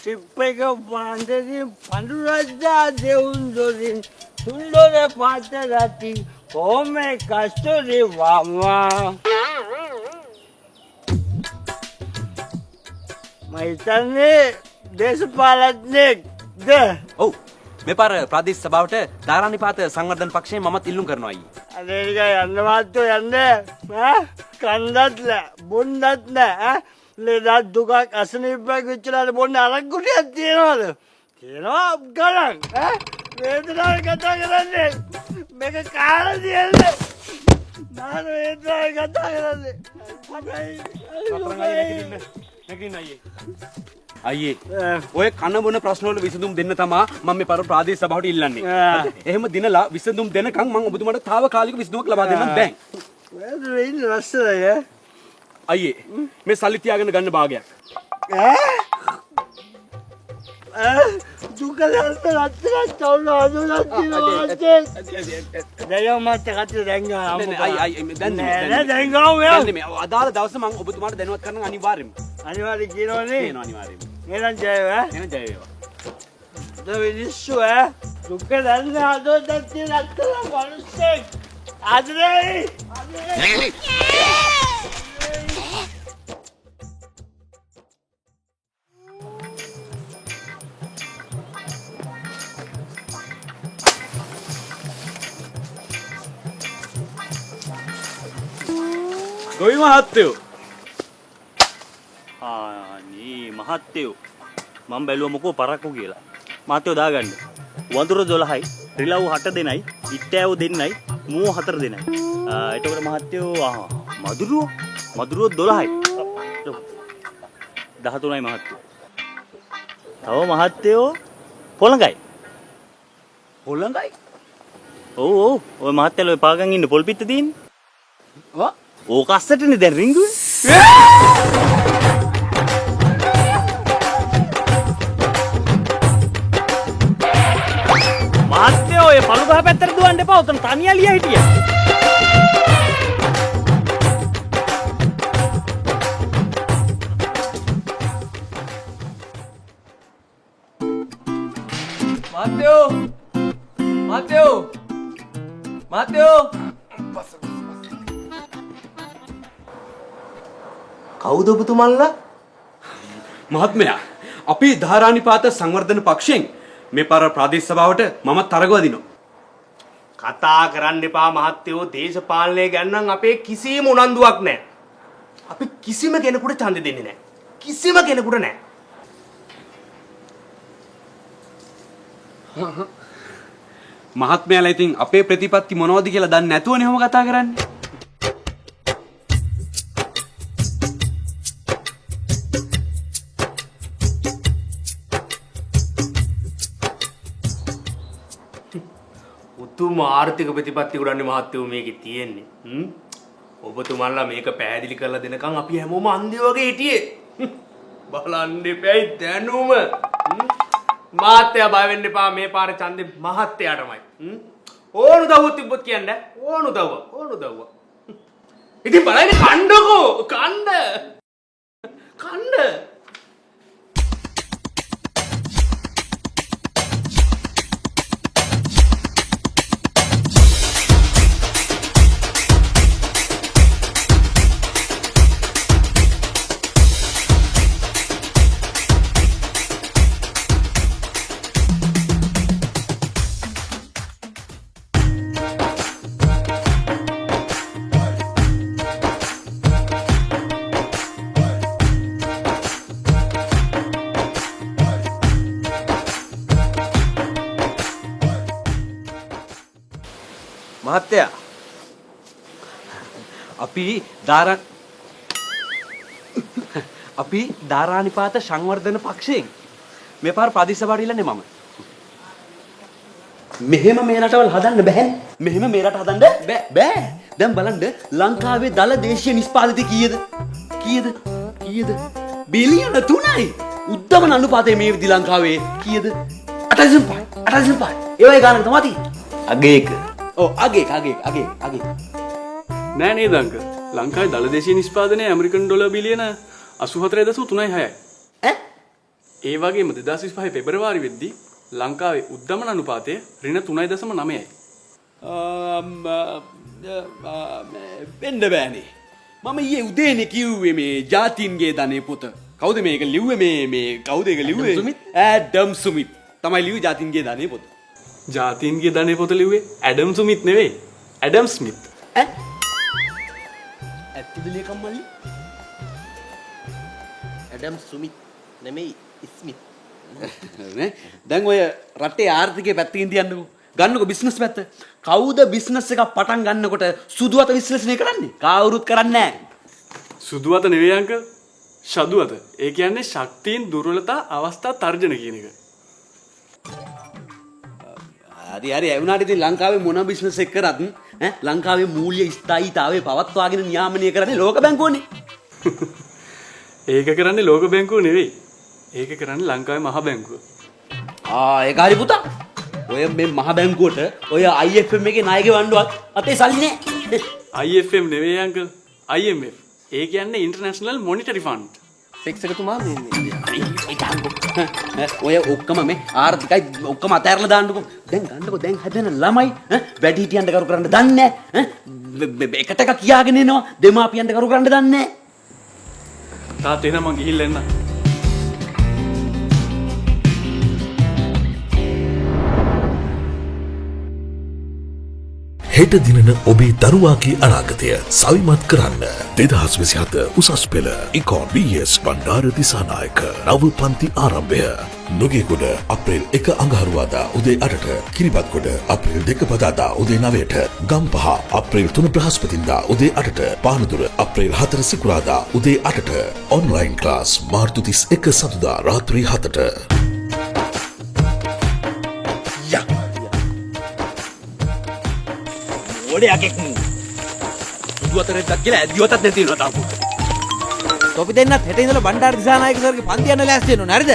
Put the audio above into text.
Trip එක පාන්දරින් පඳුරද්දා දෙවුන් දොරින් සුන්දර පාට රති කොමේ කස්තුරි වාමා. මම හිතන්නේ දේශපාලඥයෙක්ද? ඔව්, මේ පාර ප්‍රාදේශ සභාවට ධාරානිපාත සංවර්ධන පක්ෂයෙන් මමත් ඉල්ලුම් කරනවා අයියේ. අනේ නිකන් යන්න මහත්තයෝ යන්න. ඈ, කන්දත් නෑ බොන්නත් නෑ. ඈ, ලෙඩක් දුකක් අසනීපයක් වෙච්චලාට බොන්න අරක් ගුටියක් තියනවද? තියෙනවා ගණන්. ඈ, වේදනාව කතා කරන්නේ. මේක කාලා තියන්නේ. නාන වේදනාව කතා කරන්නේ. නැගිටින්න අයියේ. අයියේ, ඔය කන බොන ප්‍රශ්න වල විසඳුම් දෙන්න තමා මම මේ පාර ප්‍රාදේශ සභාවට ඉල්ලන්නේ. එහෙම දිනලා විසඳුම් දෙනකන් මම ඔබතුමාට තාවකාලික විසඳුමක් ලබා දෙන්නම් දැන්. වේදනාව ඉන්න ලස්සනයි ඈ. අයියේ, මේ සල්ලි තියාගෙන ගන්න භාගයක්. ඈ ඈ, දුක දැනට රත්තරන් චවුල හදුනක් තියෙනවා. දැන් මට කටේ දැන් ගහමු. නෑ නෑ අයියේ, දැන් නෙමෙයි. නෑ නෑ, දැන් ගහමු යා. දැන් නෙමෙයි. අදාළ දවසේ මම ඔබතුමාට දැනුවත් කරන්න අනිවාර්යෙන්ම. අනිවාර්යෙන් කියනවනේ. කියනවා අනිවාර්යෙන්ම. එහෙනම් ජය වේවා. එහෙනම් ජය වේවා. ද මිනිස්සු ඈ, දුක දැනන හදවතක් තියෙන රත්තරන් මිනිස්සෙක්. ආදරේ ආදරේ. ගොවි මහත්තයෝ. ආ නේ මහත්තයෝ, මම බැලුවා මොකෝ පරක්කු කියලා. මහත්තයෝ දාගන්න. වඳුර 12යි, රිලව් 8 දෙනයි, ඉත්තෑව් දෙන්නයි, මුව 4 දෙනයි. එතකොට මහත්තයෝ මදුරුවෝ මදුරුවෝ 12යි. 13යි මහත්තයෝ. තව මහත්තයෝ පොළඟයි. පොළඟයි? ඔව් ඔව්, ඔය මහත්තයලා ඔය පාගන් ඉන්න පොල් පිට තියෙන්නේ. ඔව්. ඕක අස්සටනේ දැන් රිංගුවේ. මහත්තයෝ ඔය පළු ගහ පැත්තට දුවන්න එපා. උතන තනියලියා හිටියා. මහත්තයෝ, මහත්තයෝ, මහත්තයෝ. කවුද ඔබතුමන්ලා? මහත්මයා, අපි ධාරානිපාත සංවර්ධන පක්ෂයෙන් මේ පාර ප්‍රාදේශ සභාවට මම තරග වදිනවා. කතා කරන්න එපා මහත්තයෝ, දේශපාලනය ගැන නම් අපේ කිසිම උනන්දුවක් නැහැ. අපි කිසිම කෙනෙකුට ඡන්දෙ දෙන්නේ නැහැ. කිසිම කෙනෙකුට නැහැ. මහත්මයාලා ඉතින් අපේ ප්‍රතිපත්ති මොනවද කියලා දන්නේ නැතුවනේ ඔහොම කතා කරන්නේ. උතුම් ආර්ථික ප්‍රතිපත්ති ගොඩන්නේ මහත්තයෝ මේකේ තියෙන්නේ. ඔබතුමන්ලා මේක පැහැදිලි කරලා දෙනකන් අපි හැමෝම අන්ධයෝ වගේ හිටියේ. බලන්න එපැයි දැනුම. මහත්තයා බය වෙන්න එපා, මේ පාර ඡන්දේ මහත්තයාටමයි. ඕන උදව්වක් තිබ්බොත් කියන්න. ඕන උදව්වක්, ඕන උදව්වක්. ඉතින් බලන්න කණ්ඩකෝ, කණ්ඩ. කණ්ඩ. මහත්තයා, අපි ධාරානිපාත සංවර්ධන පක්ෂයෙන් මේ පාර ප්‍රාදේශ සභාවට ඉල්ලන්නේ මම. මෙහෙම මේ රටවල් හදන්න බෑනේ. මෙහෙම මේ රට හදන්න බෑ. බෑ. දැන් බලන්න ලංකාවේ දළ දේශීය නිෂ්පාදිතය කීයද? කීයද? කීයද? බිලියන 3යි. උද්දමන අනුපාතය මේ විදි ලංකාවේ කීයද? 8.5. 8.5. ඒ වගේ ගානක් තමයි තියෙන්නේ. අගේක. ඔව්, අගේක, අගේක, අගේක, අගේක. නෑ නේද අංකල්? ලංකාවේ දළ දේශීය නිෂ්පාදනය ඇමරිකන් ඩොලර් බිලියන 84.36යි. ඈ? ඒ වගේම 2025 පෙබරවාරි වෙද්දී ලංකාවේ උද්දමන අනුපාතය ඍණ 3.9යි. වෙන්න බෑනේ. මම ඊයේ උදේනේ කිව්වේ මේ ජාතීන්ගේ ධනය පොත. කවුද මේක ලිව්වේ? මේ මේ කවුද ඒක ලිව්වේ? ඇඩම් සුමිත් තමයි ලිව්වේ ජාතීන්ගේ ධනය පොත. ජාතීන්ගේ ධනය පොත ලිව්වේ ඇඩම් සුමිත් නෙවෙයි, ඇඩම් ස්මිත්. ඈ? ඇත්තද ලේකම් මල්ලි? ඇඩම් සුමිත් නෙමෙයි, ස්මිත්. නේ? දැන් ඔය රටේ ආර්ථිකය පැත්තකින් තියන්නකෝ. ගන්නකො බිස්නස් පැත්ත. කවුද බිස්නස් එකක් පටන් ගන්නකොට සුදු අත විශ්ලේෂණය කරන්නේ? කවුරුත් කරන්නේ නැහැ. සුදු අත නෙවෙයි අංකල්, ෂදු අත. ඒ කියන්නේ ශක්තීන්, දුර්වලතා, අවස්ථා, තර්ජන කියන එක. හරි හරි, ඒ වුණාට ඉතින් ලංකාවේ මොන බිස්නස් එක කරත් ඈ ලංකාවේ මූල්‍ය ස්ථායීතාවය පවත්වාගෙන නියාමනය කරන්නේ ලෝක බැංකුවනේ. ඒක කරන්නේ ලෝක බැංකුව නෙවෙයි. ඒක කරන්නේ ලංකාවේ මහ බැංකුව. ආ, ඒක හරි පුතා. ඔය මේ මහ බැංකුවට ඔය IFM එකේ ණය ගෙවන්නවත් අතේ සල්ලි නෑ. IFM නෙවෙයි අංකල්, IMF. ඒ කියන්නේ ඉන්ටර්නැෂනල් මොනිටරි ෆන්ඩ්. ශික්ෂකතුමා, මේ ඔය ඔක්කොම මේ ආර්ථිකයි ඔක්කොම අතෑරලා දාන්නකෝ. දැන් ගන්නකෝ, දැන් හැදෙන ළමයි වැඩිහිටියන්ට කරු කරන්න දන්නේ නෑ. එකට එක කියාගෙන එනවා, දෙමාපියන්ට කරු කරන්න දන්නේ නෑ. තාත්තේ, එහෙනම් මං ගිහිල්ලා එන්නම්. හෙට දිනන ඔබේ දරුවාගේ අනාගතය සවිමත් කරන්න 2027 උසස් පෙළ ඉකෝන් BS Bandara Dissanayake නව පන්ති ආරම්භය. නුගේගොඩ අප්‍රේල් 1 අඟහරුවාදා උදේ 8ට, කිරිබත්ගොඩ අප්‍රේල් 2 බදාදා උදේ 9ට, ගම්පහ අප්‍රේල් 3 බ්‍රහස්පතින්දා උදේ 8ට, පානදුර අප්‍රේල් 4 සිකුරාදා උදේ 8ට. ඔන්ලයින් ක්ලාස් මාර්තු 31 සඳුදා රාත්‍රී 7ට. ඕනේ යකෙක් මූ. සුදු අතරෙද්දක් කියලා ඇද්දිවතත් නැති වෙනවා තාම. තොපි දෙන්නත් හෙට ඉඳලා බණ්ඩාර දිසානායක සර්ගේ පන්ති යන්න ලෑස්ති වෙන්න ඕනේ, හරිද?